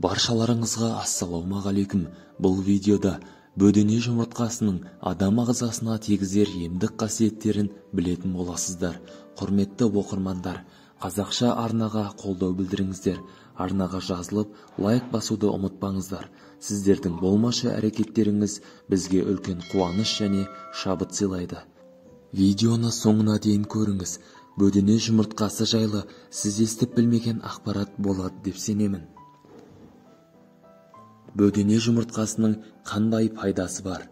Баршаларыңызға ассалаумағалейкум. Бұл видеода бөдене жұмыртқасының адам ағзасына тигізер емдік қасиеттерін білетін боласыздар. Құрметті оқырмандар, қазақша арнаға қолдау білдіріңіздер. Арнаға жазылып, лайк басуды ұмытпаңыздар. Сіздердің болмашы әрекеттеріңіз бізге үлкен қуаныш және шабыт сыйлайды. Видеоны соңына дейін көріңіз. Бөдене жұмыртқасы жайлы сіз естіп білмеген ақпарат болады деп сенемін. Бөдене жұмыртқасының қандай пайдасы бар?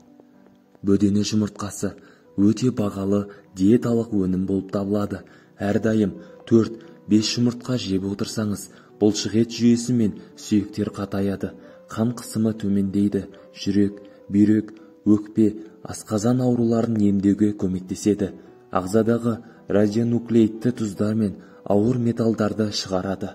Бөдене жұмыртқасы өте бағалы диеталық өнім болып табылады. Әрдайым 4-5 жұмыртқа жеп отырсаңыз, бұлшықет жүйесі мен сүйектер қатаяды, қан қысымы төмендейді, жүрек, бүйрек, өкпе, асқазан ауруларын емдеуге көмектеседі. Ағзадағы радионуклеидті тұздар мен ауыр металдарды шығарады.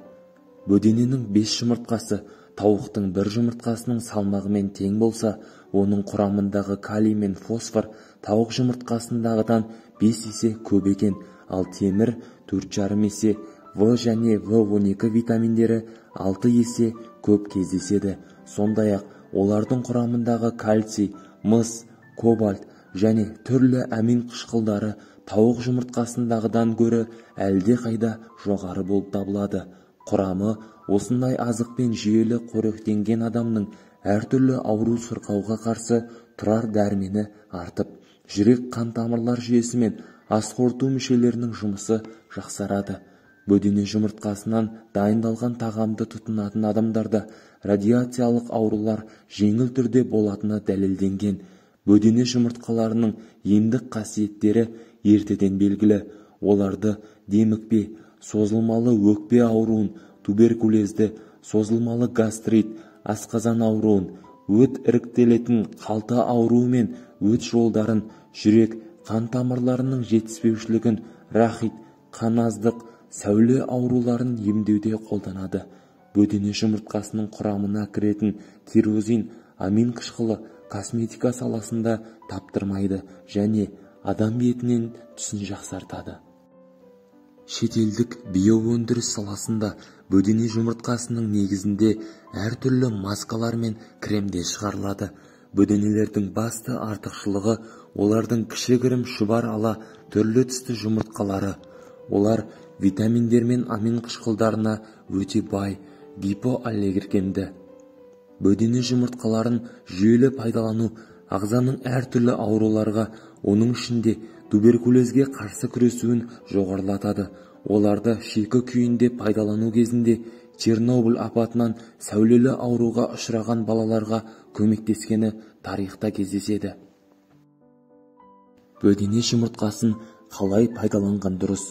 Бөдененің 5 жұмыртқасы тауықтың бір жұмыртқасының салмағымен тең болса, оның құрамындағы калий мен фосфор тауық жұмыртқасындағыдан 5 есе көп екен, ал темір 4,5 есе, В және В12 витаминдері 6 есе көп кездеседі. Сондай-ақ олардың құрамындағы кальций, мыс, кобальт және түрлі амин қышқылдары тауық жұмыртқасындағыдан гөрі әлдеқайда жоғары болып табылады. Құрамы осындай азықпен жүйелі қоректенген адамның әртүрлі ауру сырқауға қарсы тұрар дәрмені артып, жүрек қан тамырлар жүйесі мен ас қорыту мүшелерінің жұмысы жақсарады. Бөдене жұмыртқасынан дайындалған тағамды тұтынатын адамдарда радиациялық аурулар жеңіл түрде болатыны дәлелденген. Бөдене жұмыртқаларының емдік қасиеттері ертеден белгілі. Оларды демікпе, созылмалы өкпе ауруын, туберкулезді, созылмалы гастрит, асқазан ауруын, өт іріктелетін қалта ауруы мен өт жолдарын, жүрек, қан тамырларының жетіспеушілігін, рахит, қан аздық, сәуле ауруларын емдеуде қолданады. Бөдене жұмыртқасының құрамына кіретін тирозин амин қышқылы косметика саласында таптырмайды және адам бетінен түсін жақсартады. Шетелдік биоөндіріс саласында бөдене жұмыртқасының негізінде әртүрлі маскалар мен кремдер шығарылады. Бөденелердің басты артықшылығы олардың кішігірім шұбар ала түрлі түсті жұмыртқалары. Олар витаминдер мен амин қышқылдарына өте бай, гипоаллергенді. Бөдене жұмыртқаларын жүйелі пайдалану ағзаның әртүрлі ауруларға, оның ішінде туберкулезге қарсы күресуін жоғарылатады. Оларды шикі күйінде пайдалану кезінде Чернобыль апатынан сәулелі ауруға ұшыраған балаларға көмектескені тарихта кездеседі. Бөдене жұмыртқасын қалай пайдаланған дұрыс?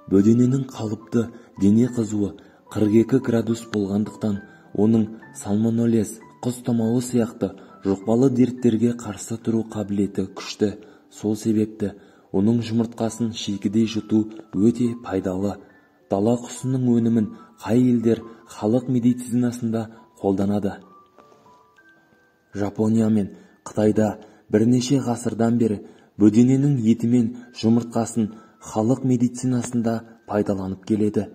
Бөдененің қалыпты дене қызуы 42 градус болғандықтан, оның сальмонеллез, құс тұмауы сияқты жұқпалы дерттерге қарсы тұру қабілеті күшті. Сол себепті оның жұмыртқасын шикідей жұту өте пайдалы. Дала құсының өнімін қай елдер халық медицинасында қолданады? Жапония мен Қытайда бірнеше ғасырдан бері бөдененің еті мен жұмыртқасын халық медицинасында пайдаланып келеді.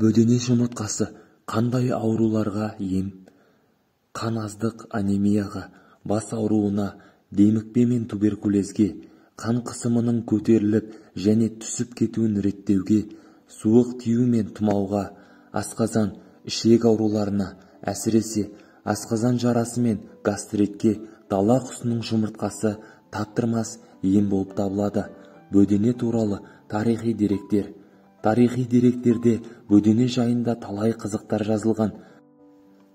Бөдене жұмыртқасы қандай ауруларға ем? Қан аздық анемияға, бас ауруына, демікпе мен туберкулезге, қан қысымының көтеріліп және түсіп кетуін реттеуге, суық тию мен тұмауға, асқазан, ішек ауруларына, әсіресе асқазан жарасы мен гастритке дала құсының жұмыртқасы таптырмас ем болып табылады. Бөдене туралы тарихи деректер. Тарихи деректерде бөдене жайында талай қызықтар жазылған.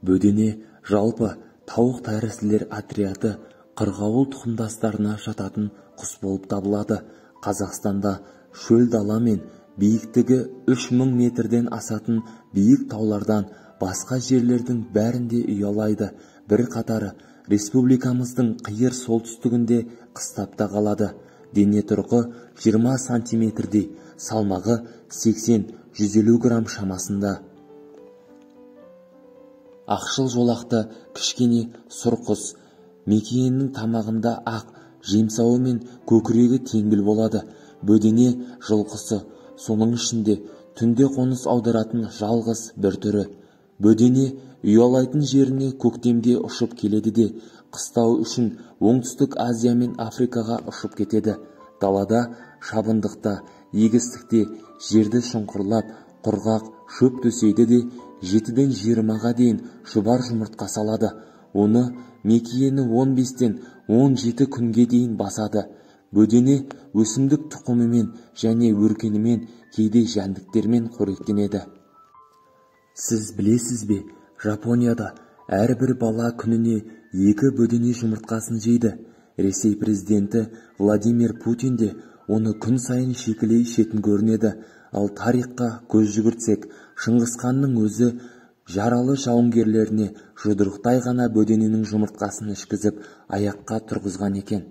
Бөдене жалпы тауық тәрізділер отряды қырғауыл тұқымдастарына жататын құс болып табылады. Қазақстанда шөл дала мен биіктігі 3000 метрден асатын биік таулардан басқа жерлердің бәрінде ұялайды. Бір қатары республикамыздың қиыр солтүстігінде қыстап та қалады. Дене тұрқы 20 сантиметрдей, салмағы 80-150 грамм шамасында. Ақшыл жолақты кішкене сұр құс. Мекиеннің тамағында ақ, жемсауы мен көкірегі теңбіл болады. Бөдене жылқысы, соның ішінде түнде қоныс аударатын жалғыз бір түрі. Бөдене ұялайтын жеріне көктемде ұшып келеді де, қыстау үшін Оңтүстік Азия мен Африкаға ұшып кетеді. Далада, шабындықта, егістікте жерді шұңқырлап, құрғақ шөп төсейді де, 7-ден 20-ға дейін шұбар жұмыртқа салады. Оны мекиені 15-тен 17 күнге дейін басады. Бөдене өсімдік тұқымымен және өркенімен, кейде жәндіктермен қоректенеді. Сіз білесіз бе, Жапонияда әрбір бала күніне 2 бөдене жұмыртқасын жейді. Ресей президенті Владимир Путин де оны күн сайын шикілей ішетін көрінеді. Ал тарихқа көз жүгіртсек, Шыңғысханның өзі жаралы жауынгерлеріне жұдырықтай ғана бөдененің жұмыртқасын ішкізіп, аяққа тұрғызған екен.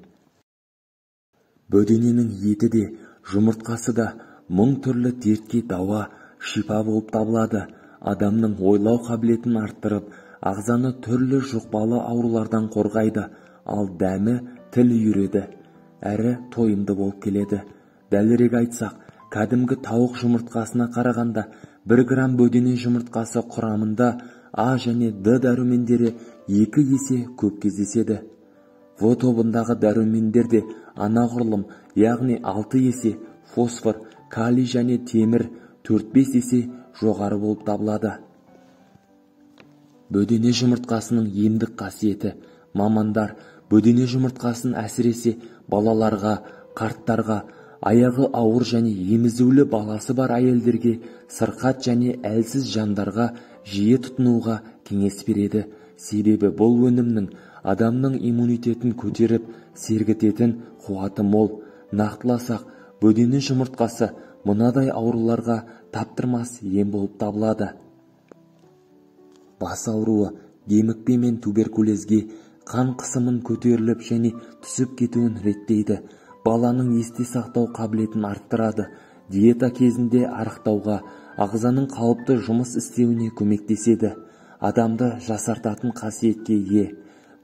Бөдененің еті де, жұмыртқасы да мың түрлі дертке дауа, шипа болып табылады. Адамның ойлау қабілетін арттырып, ағзаны түрлі жұқпалы аурулардан қорғайды, ал дәмі тіл үйіреді, әрі тойымды болып келеді. Дәлірек айтсақ, кәдімгі тауық жұмыртқасына қарағанда 1 грамм бөдене жұмыртқасы құрамында А және Д дәрумендері 2 есе көп кездеседі. В тобындағы дәрумендер де анағұрлым, яғни 6 есе, фосфор, калий және темір 4-5 есе жоғары болып табылады. Бөдене жұмыртқасының емдік қасиеті. Мамандар бөдене жұмыртқасын әсіресе балаларға, қарттарға, аяғы ауыр және емізулі баласы бар әйелдерге, сырқат және әлсіз жандарға жиі тұтынуға кеңес береді. Себебі бұл өнімнің адамның иммунитетін көтеріп, сергітетін қуаты мол. Нақтыласақ, бөдене жұмыртқасы мынадай ауруларға таптырмас ем болып табылады. Бас ауруы, демікпе мен туберкулезге, қан қысымын көтеріліп және түсіп кетуін реттейді. Баланың есте сақтау қабілетін арттырады. Диета кезінде арықтауға, ағзаның қалыпты жұмыс істеуіне көмектеседі. Адамды жасартатын қасиетке ие.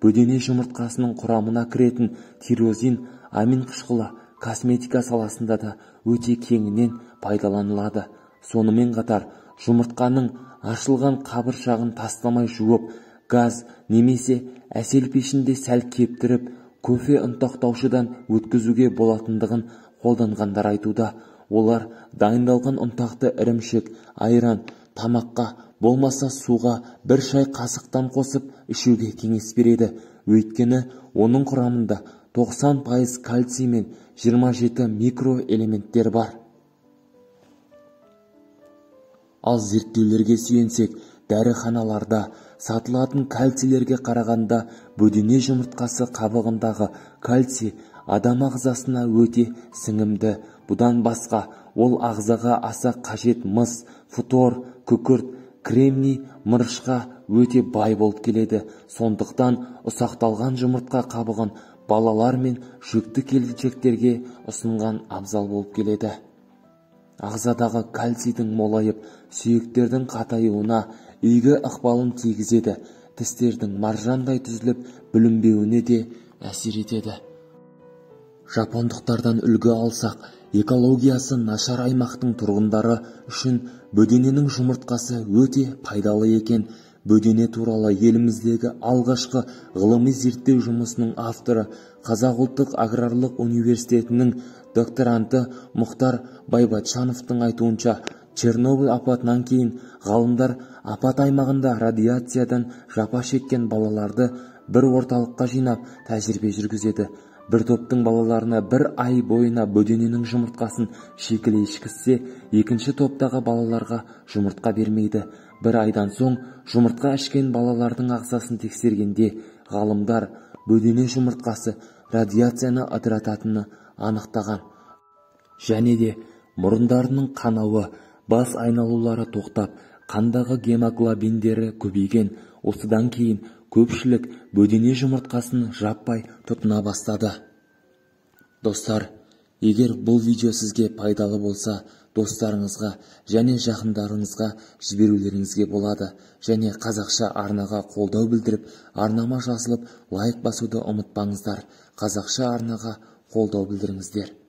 Бөдене жұмыртқасының құрамына кіретін тирозин амин қышқылы косметика саласында да өте кеңінен пайдаланылады. Сонымен қатар, жұмыртқаның ашылған қабыршағын тастамай жуып, газ немесе әсел пешінде сәл кептіріп, кофе ұнтақтаушыдан өткізуге болатындығын қолданғандар айтуда. Олар дайындалған ұнтақты ірімшік, айран, тамаққа, болмаса суға бір шай қасықтан қосып ішуге кеңес береді. Өйткені оның құрамында 90% кальций мен 27 микроэлементтер бар. Ал зерттеулерге сүйенсек, дәріханаларда сатылатын кальцийлерге қарағанда бөдене жұмыртқасы қабығындағы кальций адам ағзасына өте сіңімді. Бұдан басқа, ол ағзаға аса қажет мыс, фтор, күкірт, кремний, мырышқа өте бай болып келеді. Сондықтан ұсақталған жұмыртқа қабығын балалар мен жүкті келіншектерге ұсынған абзал болып келеді. Ағзадағы кальцийдің молайып, сүйектердің қатаюына игі ықпалын тигізеді, тістердің маржандай түзіліп бүлінбеуіне де әсер етеді. Жапондықтардан үлгі алсақ, экологиясы нашар аймақтың тұрғындары үшін бөдененің жұмыртқасы өте пайдалы екен. Бөдене туралы еліміздегі алғашқы ғылыми зерттеу жұмысының авторы, Қазақ ұлттық аграрлық университетінің докторанты Мұхтар Байбатшановтың айтуынша, Чернобыль апатынан кейін ғалымдар апат аймағында радиациядан жапа шеккен балаларды бір орталыққа жинап тәжірибе жүргізеді. Бір топтың балаларына бір ай бойына бөдененің жұмыртқасын шикілей ішкізсе, екінші топтағы балаларға жұмыртқа бермейді. Бір айдан соң жұмыртқа ішкен балалардың ағзасын тексергенде ғалымдар бөдене жұмыртқасы радиацияны ыдырататыны анықтаған. Және де мұрындарының қанауы, бас айналулары тоқтап, қандағы гемоглобиндері көбейген. Осыдан кейін көпшілік бөдене жұмыртқасын жаппай тұтына бастады. Достар, егер бұл видео сізге пайдалы болса, достарыңызға және жақындарыңызға жіберулеріңізге болады. Және қазақша арнаға қолдау білдіріп, арнама жазылып, лайк басуды ұмытпаңыздар. Қазақша арнаға қолдау білдіріңіздер.